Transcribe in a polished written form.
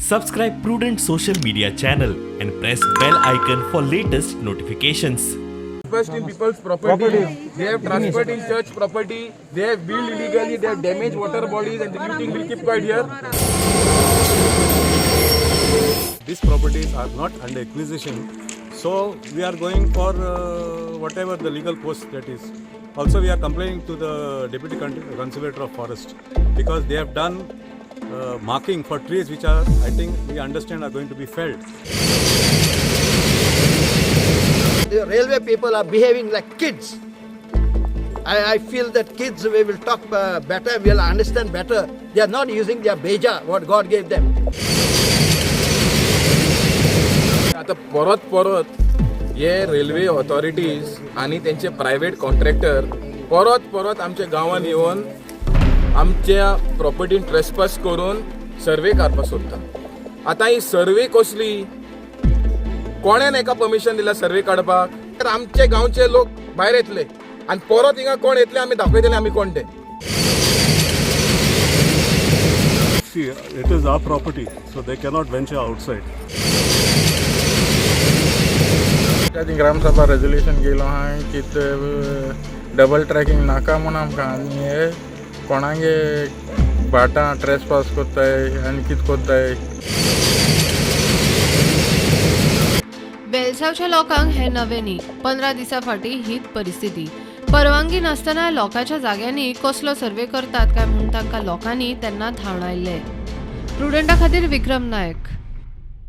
Subscribe Prudent social media channel and press bell icon for latest notifications. First in people's property, they have transferred in church property, they have built illegally, they have damaged water bodies, and you think we'll keep quiet here? These properties are not under acquisition, so we are going for whatever the legal course that is. Also, we are complaining to the Deputy Conservator of Forest because they have done marking for trees which are, I think, we understand are going to be felled. The railway people are behaving like kids. I feel that kids, we will talk better, we will understand better. They are not using their beja, what God gave them. आता परत परत हे railway authorities आनी तेंचे private contractor परत परत आमच्या गांवान येवन आमच्या प्रॉपर्टीन ट्रेसपास करून सर्वे काडपाक सोदता. आतां ही सर्वे कसली? कोणेन एका परमिशन दिला सर्वे काडपाक? तर आमचे गांवचे लोक भायर येतले आनी परत हिंगा कोण येतले आमी दाखयतले आमी कोण ते. See, it is our property, so they cannot venture outside. ती ग्रामसभा रेजोल्युशन गेलो आहा की ते डबल ट्रॅकिंग नाका म्हूण आमकां आनी हे कोणागे भाटां ट्रेसपास कोत्ताय आनी कित कोत्ताय. वेलसावच्या लोकांक हें नवें न्ही. 15 दिसां फाटीं हीच परिस्थिती. परवानगी नासतना लोकांच्या जाग्यांनी कसलो सर्वे करतात काय म्हूण तांकां लोकांनी तेन्ना धांवडायल्ले. प्रुडंटा खातीर विक्रम नायक.